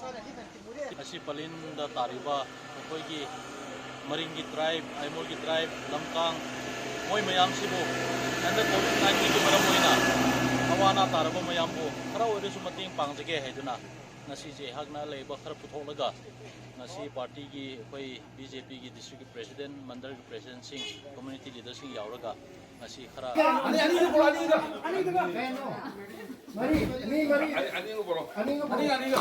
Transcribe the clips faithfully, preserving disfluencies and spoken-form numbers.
ꯑꯁꯤ ꯄꯂꯦꯟꯗ ꯇꯥꯔꯤꯕ ꯑꯩꯈꯣꯏꯒꯤ ꯃꯔꯤꯡꯒꯤ tribe, ꯑꯥꯏꯃꯣꯜꯒꯤ tribe, ꯂꯝꯀꯥꯡ, ꯃꯣꯏ ꯃꯌꯥꯝꯁꯤꯕꯨ ꯍꯟꯗꯛ COVID nineteenꯒꯤ ꯃꯔꯝ ꯑꯣꯏꯅ ꯑꯋꯥ ꯑꯅꯥ ꯇꯥꯔꯕ ꯃꯌꯥꯝꯕꯨ ꯈꯔ ꯑꯣꯏꯔꯁꯨ ꯃꯇꯦꯡ ꯄꯥꯡꯖꯒꯦ ꯍꯥꯏꯗꯨꯅ ꯉꯁꯤꯁꯦ ꯑꯩꯍꯥꯛꯅ ꯂꯩꯕ ꯈꯔ ꯄꯨꯊꯣꯛꯂꯒ ꯉꯁꯤ partyꯒꯤ, ꯑꯩꯈꯣꯏ BJPꯒꯤ districtꯀꯤ president, ꯃꯟꯗꯜꯒꯤ presidentꯁꯤꯡ, community leaderꯁꯤꯡ ꯌꯥꯎꯔꯒ ꯉꯁꯤ ꯈꯔ ꯑꯅꯤ, ꯑꯅꯤꯗꯨ ꯄꯨꯔꯛꯑꯣ, ꯑꯅꯤꯗꯨ꯫ ꯑꯅꯤꯗꯨ ꯀꯩꯅꯣ? ꯃꯔꯤ, ꯃꯤ ꯃꯔꯤ꯫ ꯑꯅꯤ, ꯑꯅꯤꯗꯨ ꯄꯨꯔꯛꯑꯣ꯫ ꯑꯅꯤꯗꯨ ꯄꯨꯔꯛꯑꯣ꯫ ꯑꯅꯤ, ꯑꯅꯤꯗꯨ꯫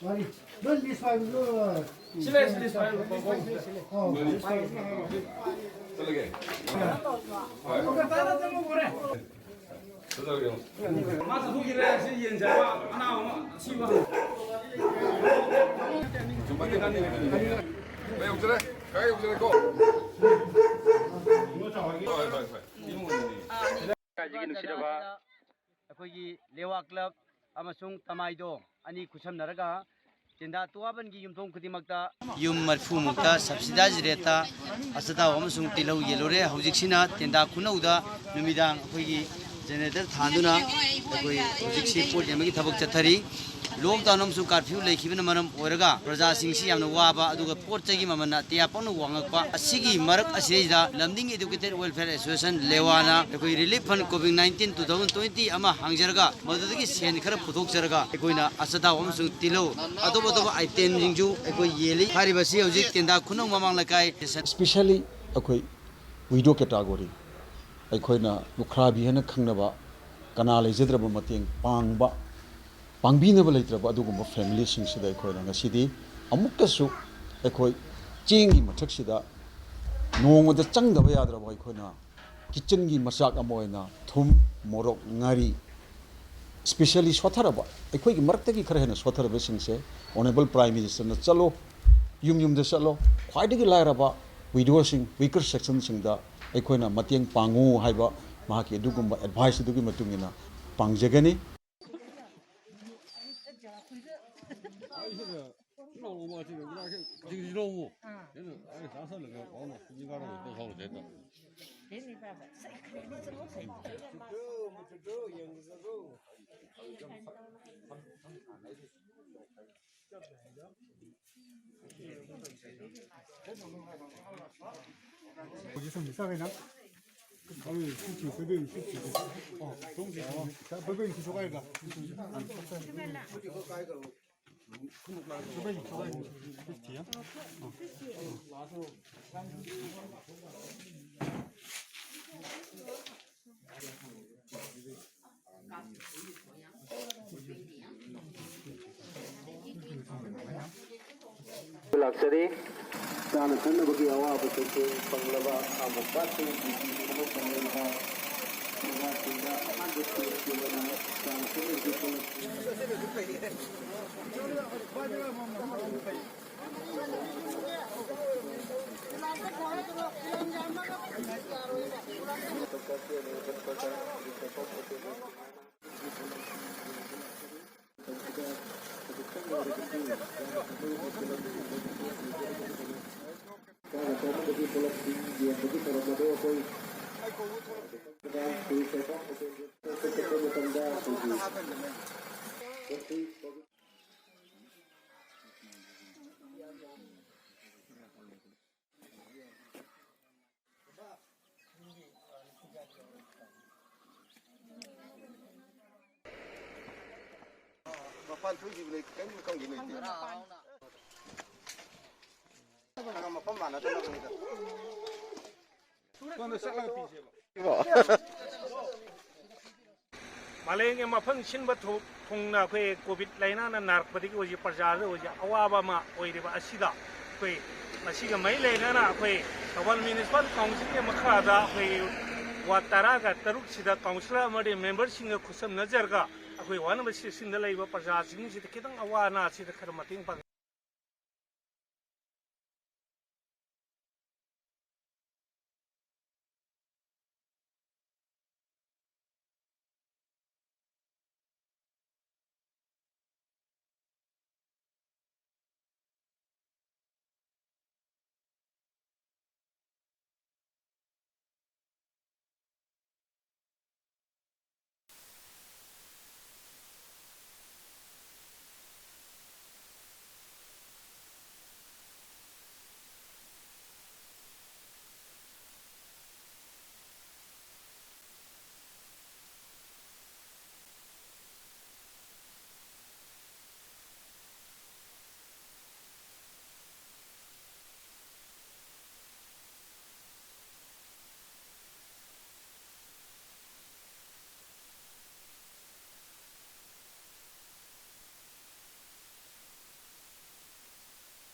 ꯃꯔꯤ꯫ ꯅꯣꯏ list ꯐꯥꯏꯜꯗꯨ꯫ ꯁꯤꯂꯦ, ꯁꯤꯂꯦ, ꯁꯤꯂꯦ꯫ ꯑꯣ꯫ ꯆꯠꯂꯒꯦ꯫ ꯍꯣꯏ꯫ ꯀꯣꯜꯀꯇꯥꯗ ꯆꯠꯂꯨ ꯈꯣꯠꯂꯦ꯫ ꯆꯠꯂꯒꯦ꯫ ꯃꯥ ꯆꯠꯊꯣꯛꯈꯤꯔꯦ, ꯁꯤ ꯌꯦꯟꯁꯦ ꯑꯃ ꯑꯅꯥꯕ ꯑꯃ ꯑꯁꯤꯕ꯫ ꯀꯥꯏ ꯌꯧꯖꯔꯦ? ꯀꯥꯏ ꯌꯧꯖꯔꯦꯀꯣ? ꯍꯣꯏ, ꯍꯣꯏ, ꯍꯣꯏ꯫ ꯏꯃꯨꯡ ꯑꯣꯏꯅ꯫ ꯂꯩꯀꯥꯏꯁꯤꯒꯤ ꯅꯨꯡꯁꯤꯔꯕ ꯑꯩꯈꯣꯏꯒꯤ ꯂꯦꯋꯥ club ꯑꯃꯁꯨꯡ ꯇꯃꯥꯏꯗꯣ ꯑꯅꯤ ꯈꯨꯠꯁꯝꯅꯔꯒ ꯇꯦꯟꯗꯥ ꯇꯨꯋꯥꯕꯟꯒꯤ ꯌꯨꯝꯊꯣꯡ ꯈꯨꯗꯤꯡꯃꯛꯇ ꯌꯨꯝ ꯃꯔꯤꯐꯨ ꯃꯨꯛꯇ subsidized rateꯇ ꯑꯆꯥꯊꯥꯎ ꯑꯃꯁꯨꯡ ꯇꯤꯜꯍꯧ ꯌꯦꯜꯂꯨꯔꯦ꯫ ꯍꯧꯖꯤꯛꯁꯤꯅ ꯇꯦꯟꯗꯥ ꯈꯨꯅꯧꯗ ꯅꯨꯃꯤꯗꯥꯡ ꯑꯩꯈꯣꯏꯒꯤ generator ꯊꯥꯟꯗꯨꯅ ꯑꯩꯈꯣꯏ ꯍꯧꯖꯤꯛꯁꯤ ꯄꯣꯠ ꯌꯦꯟꯕꯒꯤ ꯊꯕꯛ ꯆꯠꯊꯔꯤ꯫ Lockdown ꯑꯃꯁꯨꯡ curfew ꯂꯩꯈꯤꯕꯅ ꯃꯔꯝ ꯑꯣꯏꯔꯒ ꯄ꯭ꯔꯖꯥꯁꯤꯡꯁꯤ ꯌꯥꯝꯅ ꯋꯥꯕ, ꯑꯗꯨꯒ ꯄꯣꯠ ꯆꯩꯒꯤ ꯃꯃꯜꯅ ꯑꯇꯤꯌꯥ ꯄꯥꯛꯅ ꯋꯥꯡꯉꯛꯄ ꯑꯁꯤꯒꯤ ꯃꯔꯛ ꯑꯁꯤꯗꯩꯗ Lumding Educated Welfare Association ꯂꯦꯋꯥꯅ ꯑꯩꯈꯣꯏ relief fund COVID nineteen two thousand twenty ꯑꯃ ꯍꯥꯡꯖꯔꯒ ꯃꯗꯨꯗꯒꯤ ꯁꯦꯟ ꯈꯔ ꯄꯨꯊꯣꯛꯆꯔꯒ ꯑꯩꯈꯣꯏꯅ ꯑꯆꯥꯊꯥꯎ ꯑꯃꯁꯨꯡ ꯇꯤꯜꯍꯧ, ꯑꯇꯣꯞ ꯑꯇꯣꯞꯄ itemꯁꯤꯡꯁꯨ ꯑꯩꯈꯣꯏ ꯌꯦꯜꯂꯤ꯫ ꯍꯥꯏꯔꯤꯕꯁꯤ ꯍꯧꯖꯤꯛ ꯇꯦꯟꯗꯥ ꯈꯨꯅꯧ ꯃꯃꯥꯡ ꯂꯩꯀꯥꯏ꯫ Especially ꯑꯩꯈꯣꯏ widow category, ꯑꯩꯈꯣꯏꯅ ꯂꯨꯈ꯭ꯔꯥꯕꯤ ꯍꯥꯏꯅ ꯈꯪꯅꯕ, ꯀꯅꯥ ꯂꯩꯖꯗ꯭ꯔꯕ ꯃꯇꯦꯡ ꯄꯥꯡꯕ, ꯄꯥꯡꯕꯤꯅꯕ ꯂꯩꯇ꯭ꯔꯕ ꯑꯗꯨꯒꯨꯝꯕ familyꯁꯤꯡꯁꯤꯗ ꯑꯩꯈꯣꯏꯅ ꯉꯁꯤꯗꯤ ꯑꯃꯨꯛꯀꯁꯨ ꯑꯩꯈꯣꯏ ꯆꯦꯡꯒꯤ ꯃꯊꯛꯁꯤꯗ ꯅꯣꯡꯃꯗ ꯆꯪꯗꯕ ꯌꯥꯗ꯭ꯔꯕ ꯑꯩꯈꯣꯏꯅ kitchenꯒꯤ ꯃꯆꯥꯛ ꯑꯃ ꯑꯣꯏꯅ ꯊꯨꯝ, ꯃꯣꯔꯣꯛ, ꯉꯥꯔꯤ, specially ꯁꯣꯠꯊꯔꯕ, ꯑꯩꯈꯣꯏꯒꯤ ꯃꯔꯛꯇꯒꯤ ꯈꯔ ꯍꯦꯟꯅ ꯁꯣꯠꯊꯔꯕꯁꯤꯡꯁꯦ Honourable Prime Ministerꯅ ꯆꯠꯂꯣ, ꯌꯨꯝ ꯌꯨꯝꯗ ꯆꯠꯂꯣ, ꯈ꯭ꯋꯥꯏꯗꯒꯤ ꯂꯥꯏꯔꯕ widowꯁꯤꯡ, weaker sectionꯁꯤꯡꯗ ꯑꯩꯈꯣꯏꯅ ꯃꯇꯦꯡ ꯄꯥꯡꯉꯨ ꯍꯥꯏꯕ ꯃꯍꯥꯛꯀꯤ ꯑꯗꯨꯒꯨꯝꯕ advice ꯑꯗꯨꯒꯤ ꯃꯇꯨꯡ ꯏꯟꯅ ꯄꯥꯡꯖꯒꯅꯤ꯫ ꯍꯧꯖꯤꯛ ꯁꯨꯝ ꯆꯥꯈꯩꯅ꯫ ꯑꯩ ꯁꯤꯛꯁꯇꯤ, ꯐꯦꯕ꯭ꯔꯨꯋꯥꯔꯤ ꯁꯤꯛꯁꯇꯤ꯫ ꯑꯣ, ꯐꯦꯕ꯭ꯔꯨꯋꯥꯔꯤ ꯁꯤꯛꯁꯇꯤ ꯀꯥꯏꯗ? ꯐꯦꯕ꯭ꯔꯨꯋꯥꯔꯤ ꯁꯤꯛꯁꯇꯤ, ꯑ? ꯑꯣ꯫ ꯂꯥꯛꯆꯔꯤ꯫ ꯆꯥꯅ ꯊꯛꯅꯕꯒꯤ ꯑꯋꯥꯕꯁꯤꯁꯨ ꯐꯪꯂꯕ ꯈꯥ ꯃꯣꯝꯄꯥꯛꯁꯤꯡ ꯂꯩꯕ ꯂꯩꯕꯥꯛꯁꯤꯡꯗ ꯑꯍꯥꯟꯕ ꯁ꯭ꯇꯦꯖꯀꯤ ꯑꯣꯏꯅ ꯆꯥꯅ ꯊꯛꯅꯕꯒꯤ ꯄꯣꯠꯂꯝꯁꯤꯡ ꯃꯄꯥꯟ ꯊꯣꯛꯈꯤꯕꯅꯦ, ꯀꯔꯤꯝ ꯈꯪꯈꯤꯕ ꯂꯩꯇꯦ꯫ ꯃꯐꯝ ꯃꯥꯟꯅꯗꯅꯕꯅꯤꯗ꯫ ꯁꯣꯝꯗ ꯆꯠꯂꯒ ꯄꯤꯁꯦꯕ꯫ ꯃꯥꯂꯦꯝꯒꯤ ꯃꯐꯝ ꯁꯤꯟꯕ ꯊꯨ-, ꯊꯨꯡꯅ ꯑꯩꯈꯣꯏ ꯀꯣꯚꯤꯗ ꯂꯥꯏꯅꯥꯅ ꯅꯥꯔꯛꯄꯗꯒꯤ ꯍꯧꯖꯤꯛ ꯄ꯭ꯔꯖꯥꯗ ꯍꯧꯖꯤꯛ ꯑꯋꯥꯕ ꯑꯃ ꯑꯣꯏꯔꯤꯕ ꯑꯁꯤꯗ ꯑꯩꯈꯣꯏ ꯃꯁꯤꯒ ꯃꯔꯤ ꯂꯩꯅꯅ ꯑꯩꯈꯣꯏ ꯊꯧꯕꯥꯜ ꯃ꯭ꯌꯨꯅꯤꯁꯤꯄꯥꯜ ꯀꯥꯎꯟꯁꯤꯜꯒꯤ ꯃꯈꯥꯗ ꯑꯩꯈꯣꯏ ꯋꯥꯔꯗ ꯇꯔꯥꯒ ꯇꯔꯨꯛꯁꯤꯗ ꯀꯥꯎꯟꯁꯤꯂꯔ ꯑꯃꯗꯤ ꯃꯦꯝꯕꯔꯁꯤꯡꯒ ꯈꯨꯠꯁꯝꯅꯖꯔꯒ ꯑꯩꯈꯣꯏ ꯋꯥꯔꯗ ꯅꯝꯕꯔ ꯁꯤꯛꯁꯇꯤꯟꯗ ꯂꯩꯔꯤꯕ ꯄ꯭ꯔꯖꯥꯁꯤꯡꯁꯤꯗ ꯈꯤꯇꯪ ꯑꯋꯥ ꯑꯅꯥꯁꯤꯗ ꯈꯔ ꯃꯇꯦꯡ ꯄꯥꯡ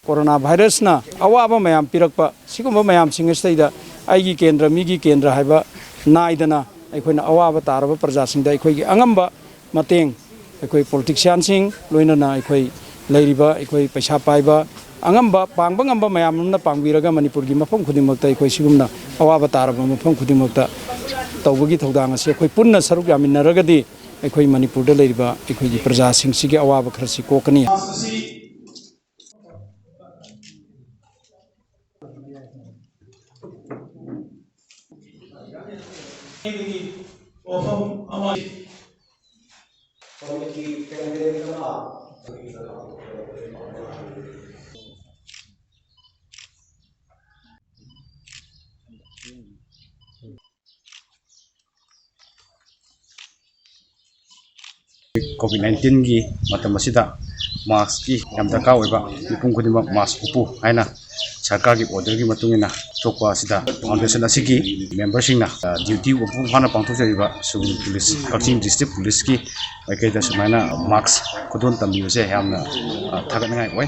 ꯀꯣꯔꯣꯅꯥ ꯚꯥꯏꯔꯁꯅ ꯑꯋꯥꯕ ꯃꯌꯥꯝ ꯄꯤꯔꯛꯄ ꯁꯤꯒꯨꯝꯕ ꯃꯌꯥꯝꯁꯤꯡ ꯑꯁꯤꯗꯩꯗ ꯑꯩꯒꯤ ꯀꯦꯟꯗ꯭ꯔ, ꯃꯤꯒꯤ ꯀꯦꯟꯗ꯭ꯔ ꯍꯥꯏꯕ ꯅꯥꯏꯗꯅ ꯑꯩꯈꯣꯏꯅ ꯑꯋꯥꯕ ꯇꯥꯔꯕ ꯄ꯭ꯔꯖꯥꯁꯤꯡꯗ ꯑꯩꯈꯣꯏꯒꯤ ꯑꯉꯝꯕ ꯃꯇꯦꯡ, ꯑꯩꯈꯣꯏ ꯄꯣꯂꯤꯇꯤꯁꯤꯌꯥꯟꯁꯤꯡ, ꯂꯣꯏꯅꯅ ꯑꯩꯈꯣꯏ ꯂꯩꯔꯤꯕ, ꯑꯩꯈꯣꯏ ꯄꯩꯁꯥ ꯄꯥꯏꯕ, ꯑꯉꯝꯕ, ꯄꯥꯡꯕ ꯉꯝꯕ ꯃꯌꯥꯝ ꯑꯃꯅ ꯄꯥꯡꯕꯤꯔꯒ ꯃꯅꯤꯄꯨꯔꯒꯤ ꯃꯐꯝ ꯈꯨꯗꯤꯡꯃꯛꯇ ꯑꯩꯈꯣꯏ ꯁꯤꯒꯨꯝꯅ ꯑꯋꯥꯕ ꯇꯥꯔꯕ ꯃꯐꯝ ꯈꯨꯗꯤꯡꯃꯛꯇ ꯇꯧꯕꯒꯤ ꯊꯧꯗꯥꯡ ꯑꯁꯤ ꯑꯩꯈꯣꯏ ꯄꯨꯟꯅ ꯁꯔꯨꯛ ꯌꯥꯃꯤꯟꯅꯔꯒꯗꯤ ꯑꯩꯈꯣꯏ ꯃꯅꯤꯄꯨꯔꯗ ꯂꯩꯔꯤꯕ ꯑꯩꯈꯣꯏꯒꯤ ꯄ꯭ꯔꯖꯥꯁꯤꯡꯁꯤꯒꯤ ꯑꯋꯥꯕ ꯈꯔꯁꯤ ꯀꯣꯛꯀꯅꯤ꯫ ꯋꯥꯐꯝ ꯑꯃ꯫ ꯀꯣꯚꯤꯗ ꯅꯥꯏꯟꯇꯤꯟꯒꯤ ꯃꯇꯝ ꯑꯁꯤꯗ ꯃꯥꯛꯁꯀꯤ ꯌꯥꯝ ꯗꯔꯀꯥꯔ ꯑꯣꯏꯕ, ꯃꯤꯄꯨꯝ ꯈꯨꯗꯤꯡꯃꯛ ꯃꯥꯛꯁ ꯎꯞꯄꯨ ꯍꯥꯏꯅ ꯁꯔꯀꯥꯔꯒꯤ ꯑꯣꯔꯗꯔꯒꯤ ꯃꯇꯨꯡ ꯏꯟꯅ ꯊꯣꯛꯄ ꯑꯁꯤꯗ ꯐꯥꯎꯟꯗꯦꯁꯟ ꯑꯁꯤꯒꯤ ꯃꯦꯝꯕꯔꯁꯤꯡꯅ, ꯑ, ꯗ꯭ꯌꯨꯇꯤ ꯃꯄꯨꯡ ꯐꯥꯅ ꯄꯥꯡꯊꯣꯛꯆꯔꯤꯕ ꯁꯨꯒꯨꯅꯨ ꯄꯨꯂꯤꯁ, ꯀꯛꯆꯤꯡ ꯗꯤꯁꯇ꯭ꯔꯤꯛ ꯄꯨꯂꯤꯁꯀꯤ ꯃꯥꯏꯀꯩꯗ ꯁꯨꯃꯥꯏꯅ ꯃꯥꯛꯁ ꯈꯨꯗꯣꯜ ꯇꯝꯕꯤꯕꯁꯦ ꯌꯥꯝꯅ, ꯑ, ꯊꯥꯒꯠꯅꯤꯡꯉꯥꯏ ꯑꯣꯏ꯫